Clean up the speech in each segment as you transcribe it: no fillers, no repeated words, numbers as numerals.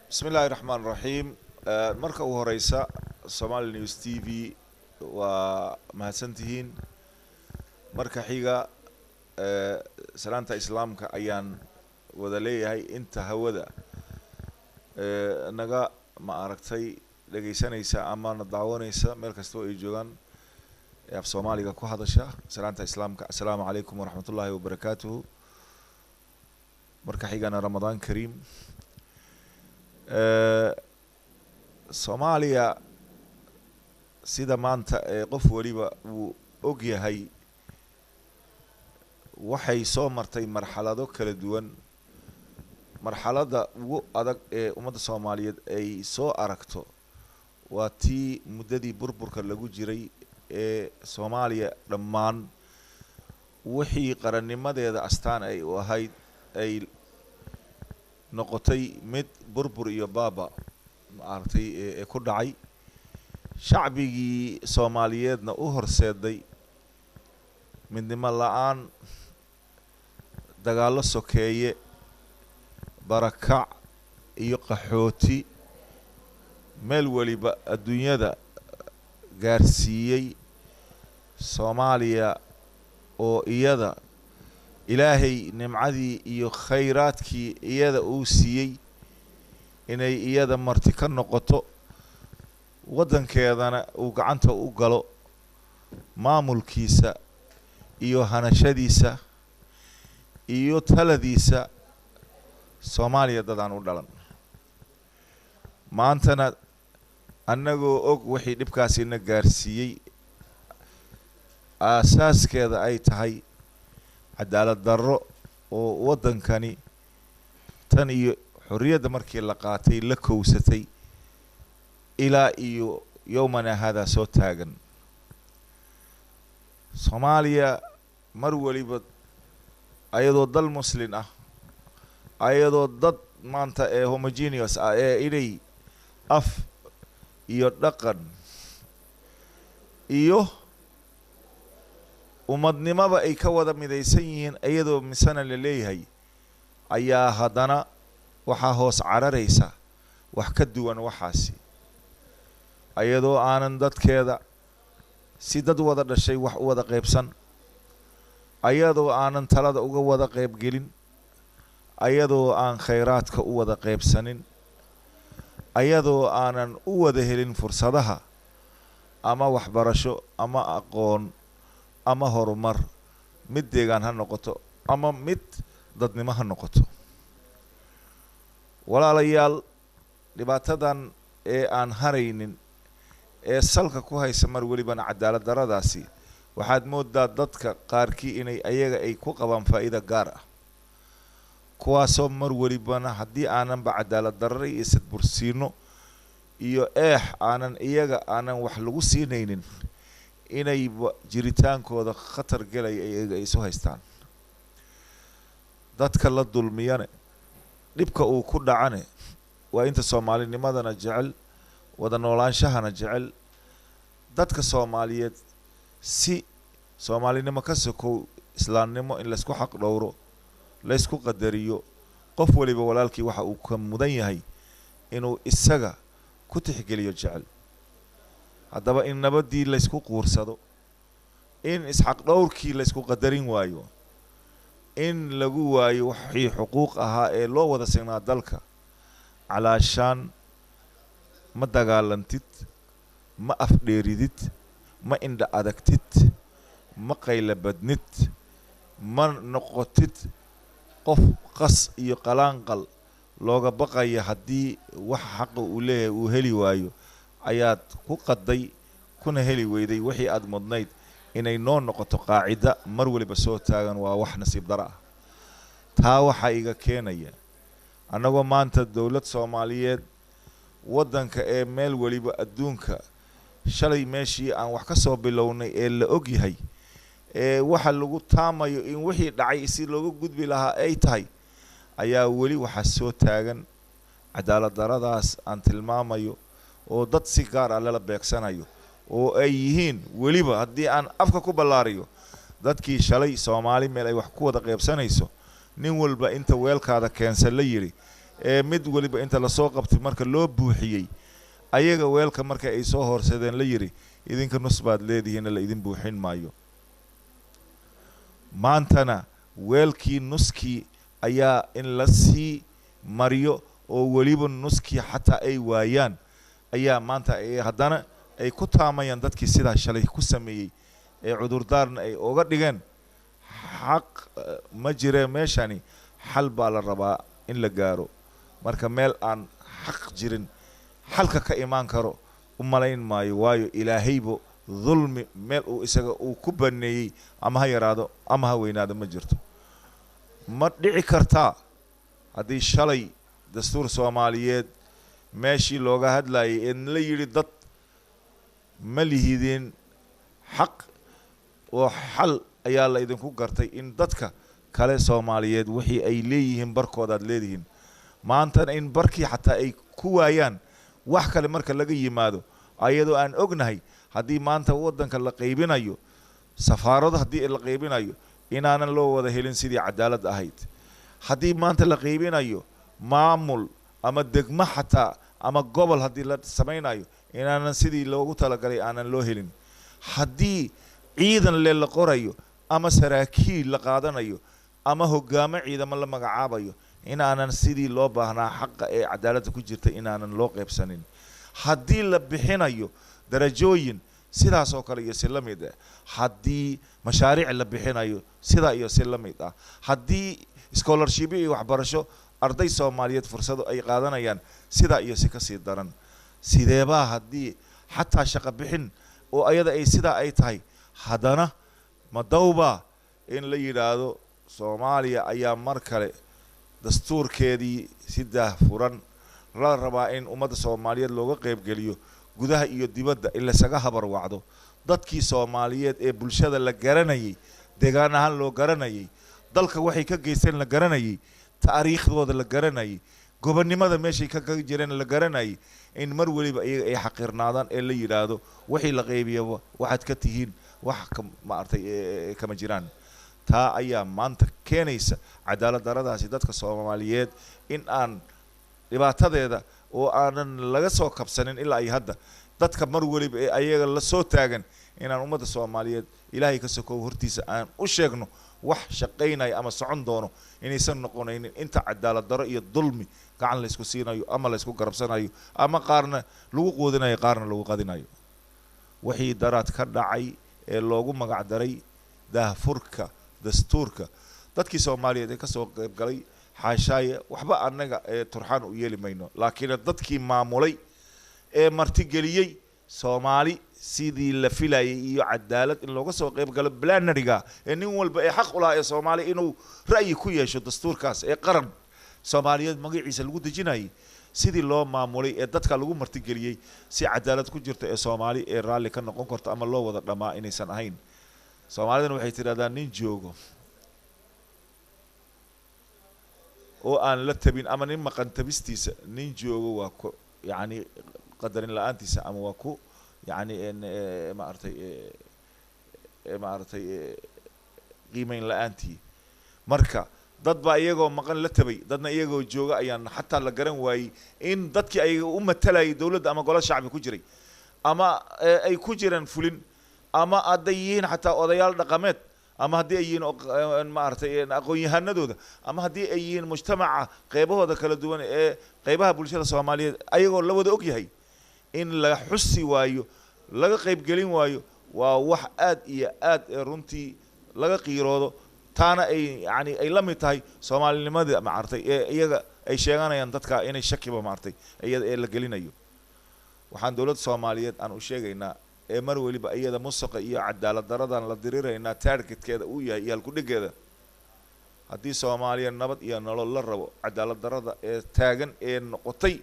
Bismi illaahi raxmaan raxiim. Marka ugu horeysa, Somali News TV waa mahadsantihiin. Marka xiga, salaanta islaamka ayaan wada leeyahay inta hawada naga ma aragtay dhegaysanaysa ama na daawanaysa, meel kastoo ay joogaan ee af Soomaaliga ku hadasha. Salaanta islaamka, assalaamu calaykum waraxmat ullaahi wabarakaatuhu. Marka xigana, Ramadaan kariim. Soomaaliya sida maanta ee qof waliba uu og yahay, waxay soo martay marxalado kala duwan. Marxaladda ugu adag ee ummadda Soomaaliyeed ay soo aragto waa tii muddadii burburka lagu jiray ee Soomaaliya dhammaan wixii qarannimadeeda astaan ay u ahayd ay noqotay mid burbur iyo baaba maaragtay ee ku dhacay, shacbigii Soomaaliyeedna u horseeday midnimo la-aan, dagaallo sokeeye, barakac iyo qaxooti meel weliba adduunyada gaarsiiyey. Soomaaliya oo iyada Ilaahay nimcadii iyo khayraadkii iyada uu siiyey inay iyada marti ka noqoto, waddankeedana uu gacanta u galo maamulkiisa iyo hanashadiisa iyo taladiisa, Soomaaliya dadaan u dhalan. Maantana annagoo og wixii dhibkaasina gaarsiiyey aasaaskeeda ay tahay cadaalad darro oo waddankani tan iyo xorriyadda markii la qaatay la kowsatay ilaa iyo yowmana haadaa soo taagan. Soomaaliya mar waliba ayadoo dal muslin ah, ayadoo dad maanta ee homogeneous ah ee inay af iyo dhaqan iyo ummadnimaba ay ka wada midaysan yihiin, iyadoo misana la leeyahay, ayaa haddana waxaa hoos cararaysa wax ka duwan waxaasi, ayadoo aanan dadkeeda si dad wada dhashay wax u wada qaybsan, ayadoo aanan talada uga wada qaybgelin, ayadoo aan khayraadka u wada qaybsanin, ayadoo aanan u wada helin fursadaha ama waxbarasho ama aqoon ama horumar, mid deegaan ha noqoto ama mid dadnimo ha noqoto. Walaalayaal, dhibaatadan ee aan haraynin ee salka ku haysa mar welibana cadaalad daradaasi, waxaad moodaa dadka qaarkii inay ayaga ay ku qabaan faa'iida gaar ah, kuwaasoo mar welibana haddii aananba cadaalad darra iyo sadbursiino iyo eex aanan iyaga aanan wax lagu siinaynin, inayba jiritaankooda khatar gelaya iyaga ay isu haystaan. Dadka la dulmiyane dhibka uu ku dhacane waa inta soomaalinimadana jecel, wada noolaanshahana jecel. Dadka Soomaaliyeed si soomaalinimo ka sokow islaamnimo in laysku xaq dhowro, laysku qadariyo, qof waliba walaalkii waxa uu ka mudan yahay inuu isaga ku tixgeliyo jecel. Haddaba in nabaddii laysku quursado, in isxaq dhowrkii laysku qadarin waayo, in lagu waayo waxii xuquuq ahaa ee loo wada signaa dalka, calaashaan ma dagaalantid, ma afdheeridid, ma indha adagtid, ma qaylabadnid, ma noqotid qof qas iyo qalaanqal looga baqaya haddii waxa xaqa uu leeyahay uu heli waayo ayaad ku qaday kuna heli weyday wixii aada mudnayd. Inay noo noqoto qaacida mar waliba soo taagan waa wax nasiib daro ah. Taa waxaa iga keenaya, annagoo maanta dowlad Soomaaliyeed waddanka ee meel waliba adduunka shalay meeshii aan wax ka soo bilownay ee la og yahay ee waxa lagu taamayo in wixii dhacay si looga gudbi lahaa ay tahay, ayaa weli waxaa soo taagan cadaalad daradaas aan tilmaamayo oo dad si gaar ah lala beegsanayo, oo ay yihiin weliba haddii aan afka ku ballaariyo dadkii shalay Soomaali meel ay wax ku wada qaybsanayso nin walba inta weelkaada keensan la yidhi Ee mid weliba inta lasoo qabtay marka loo buuxiyey ayaga weelka, marka ay soo horsadeen la yidhi idinka nus baad leedihiinna, la idin buuxin maayo. Maantana weelkii nuskii ayaa in la sii mariyo oo weliba nuskii xataa ay waayaan ayaa maanta ay haddana ay ku taamayaan dadkii sidaa shalay ku sameeyey ee cudurdaarna ay oga dhigeen. Xaq ma jire meeshani, xal baa la rabaa in la gaaro. Marka meel aan xaq jirin xalka ka imaan karo u malayn maayo, waayo ilaahaybo dulmi meel uu isaga uu ku baneeyey ama ha yaraado ama ha weynaado ma jirto. Ma dhici kartaa haddii shalay dastuur Soomaaliyeed meeshii looga hadlayay ee la yidhi dad ma lihideen xaq oo xal ayaa la idinku gartay in dadka kale Soomaaliyeed wixii ay leeyihiin barkoodaad leedihiin, maantana in barkii xataa ay ku waayaan wax kale marka laga yimaado, ayadoo aan ognahay haddii maanta waddanka la qaybinayo safaarado, haddii la qaybinayo inaanan loo wada helin sidii cadaalad ahayd, haddii maanta la qaybinayo maamul ama degmo xataa ama gobol haddii la samaynayo inaanan sidii loogu talagalay aanan loo helin, haddii ciidan le la qorayo ama saraakiil la qaadanayo ama hogaamo ciidamo la magacaabayo inaanan sidii loo baahnaa xaqa ee cadaaladda ku jirta inaanan loo qaybsanin, haddii la bixinayo darajooyin sidaas oo kale iyo si la mid ah, haddii mashaariic la bixinayo sidaa iyo si la mid ah, haddii scholarship iyo waxbarasho arday Soomaaliyeed fursado ay qaadanayaan sidaa iyo si kasii daran, sideebaa haddii xataa shaqo bixin oo ayada ay sidaa ay tahay, haddana ma dawbaa in la yidhaahdo Soomaaliya ayaa mar kale dastuurkeedii si daahfuran la rabaa in ummadda Soomaaliyeed looga qaybgeliyo gudaha iyo dibadda, in lasaga habarwacdo dadkii Soomaaliyeed ee bulshada la garanayay, deegaan ahaan loo garanayay, dalka waxay ka geysteen la garanayay, taariikhdooda la garanayay, gobonnimada meeshay ka kaga jireen la garanayay, in mar weliba iyaga ay xaqirnaadaan ee la yidhaahdo wixii la qaybiyaba waxaad ka tihiin wax ka maaragtay kama jiraan? Taa ayaa maanta keenaysa cadaalad daradaasi dadka Soomaaliyeed in aan dhibaatadeeda oo aanan laga soo kabsanin ilaa ay hadda dadka mar weliba ee ayaga la soo taagan inaan ummadda Soomaaliyeed Ilaahay ka sokow hortiisa aan u sheegno wax shaqaynaya ama socon doono inaysan noqonaynin inta cadaalad daro iyo dulmi gacan laysku siinayo ama laysku garabsanayo ama qaarna lagu quudinayo qaarna lagu qadinayo. Wixii daraad ka dhacay ee loogu magac daray daahfurka dastuurka, dadkii Soomaaliyeed ee kasoo qayb galay xaashaaye waxba annaga ee turxaan u yeeli mayno, laakiin dadkii maamulay ee martigeliyey Soomaali sidii la filayay iyo cadaalad in looga soo qayb galo blanariga ee nin walba ee xaq u lahaa ee Soomaali inuu ra'yi ku yeesho dastuurkaas ee qaran Soomaaliyeed magaciisa lagu dejinayay, sidii loo maamulay ee dadka lagu martigeliyey si cadaalad ku jirta ee Soomaali ee raalli ka noqon karto ama loo wada dhammaa inaysan ahayn. Soomaalidana waxay tidhahdaa nin joogo oo aan la tabin ama nin maqan tabistiisa nin joogo waa ku yacni qadarin la-aantiisa ama waa ku yacni maaragtay maaragtay qiimeyn la-aantii. Marka dad baa iyagoo maqan la tabay, dadna iyagoo jooga ayaan xataa la garan waayey in dadkii ayaga u matalayay dowladda ama golo shacbi ku jiray ama ay ku jiraan fulin ama hadday yihiin xataa odayaal dhaqameed ama haddii ay yihiin maaragtay aqoon-yahanadooda ama haddii ay yihiin mujtamaca qeybahooda kala duwan ee qeybaha bulshada Soomaaliyeed, ayagoo la wada og yahay in la xusi waayo, laga qaybgelin waayo, waa wax aad iyo aad runtii laga qiiroodo. Taana ay yani ay la mid tahay soomaalinimadii maaragtay ee iyaga ay sheeganayaan dadka inay shakiba maaragtay iyada ee la gelinayo. Waxaan dowladda Soomaaliyeed aan u sheegaynaa ee mar weliba iyada musuqa iyo cadaalad daradan la diriraynaa targetkeeda uu yahay iyo halkudhigeeda, haddii Soomaaliya nabad iyo nolol la rabo, cadaalad darada ee taagan ee noqotay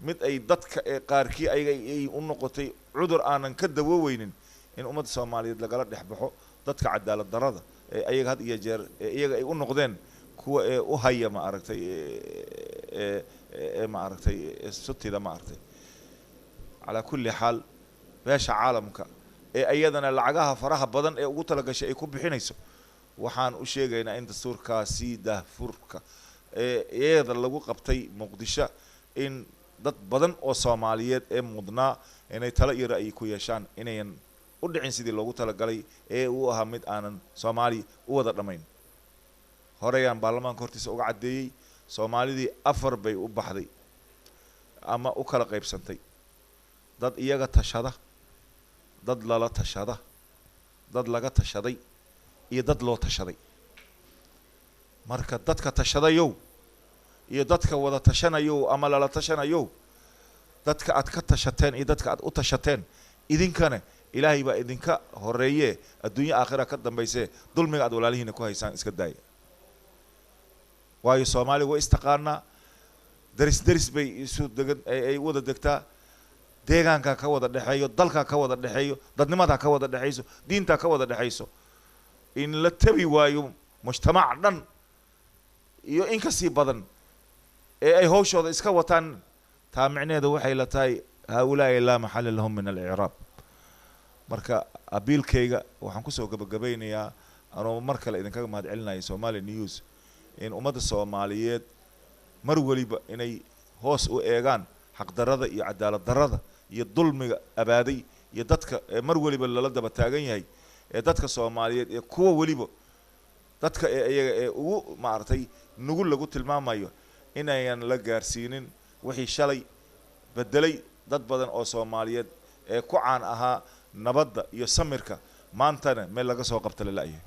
mid ay dadka ee qaarkii ayaga ay u noqotay cudur aanan ka dawooweynin, in ummadda Soomaaliyeed lagala dhex baxo dadka cadaalad darada ee ayaga had iyo jeer ee iyaga ay u noqdeen kuwa ee u haya ma aragtay ee maaragtay sutida maaragtay. Calaa kulli xaal, beesha caalamka ee iyadana lacagaha faraha badan ee ugu talagashay ay ku bixinayso, waxaan u sheegaynaa in dastuurkaasi daahfurka ee iyada lagu qabtay Muqdisho in dad badan oo Soomaaliyeed ee mudnaa inay talo iyo ra'yi ku yeeshaan inayan u dhicin sidii loogu talagalay ee uu ahaa mid aanan Soomaali u wada dhammayn. Horeyaan baarlamaanka hortiisa uga caddeeyey, Soomaalidii afar bay u baxday ama u kala qaybsantay: dad iyaga tashada, dad lala tashada, dad laga tashaday iyo dad loo tashaday. Marka dadka tashadayow iyo dadka wada tashanayow ama lala tashanayow, dadka aad ka tashateen iyo dadka aad u tashateen, idinkana Ilaahay baa idinka horeeye, adduunyo aakhira ka dambaysee, dulmiga aad walaalihiina ku haysaan iska daaya. Waayo Soomaaliya way istaqaanaa, deris deris bay isu degan ay wada degtaa, deegaankaa ka wada dhexeeyo, dalkaa ka wada dhexeeyo, dadnimadaa ka wada dhexayso, diintaa ka wada dhexayso. In la tabi waayo mujtamac dhan iyo in kasii badan ee ay hawshooda iska wataan, taa micnaheeda waxay la tahay haa-ulaa'i laa maxalla lahum min alicraab. Marka abiilkayga waxaan kusoo gabagabaynayaa, anoo mar kale idinkaga mahad celinaya Somali News, in ummadda Soomaaliyeed mar weliba inay hoos u eegaan xaqdarrada iyo cadaalad darrada iyo dulmiga abaaday iyo dadka ee mar weliba lala daba taagan yahay ee dadka Soomaaliyeed ee kuwa weliba dadka ee iyaga ee ugu maaragtay nugul lagu tilmaamayo inayan la gaarsiinin wixii shalay bedelay dad badan oo Soomaaliyeed ee ku caan ahaa nabadda iyo samirka, maantana meel laga soo qabta la la'yahay.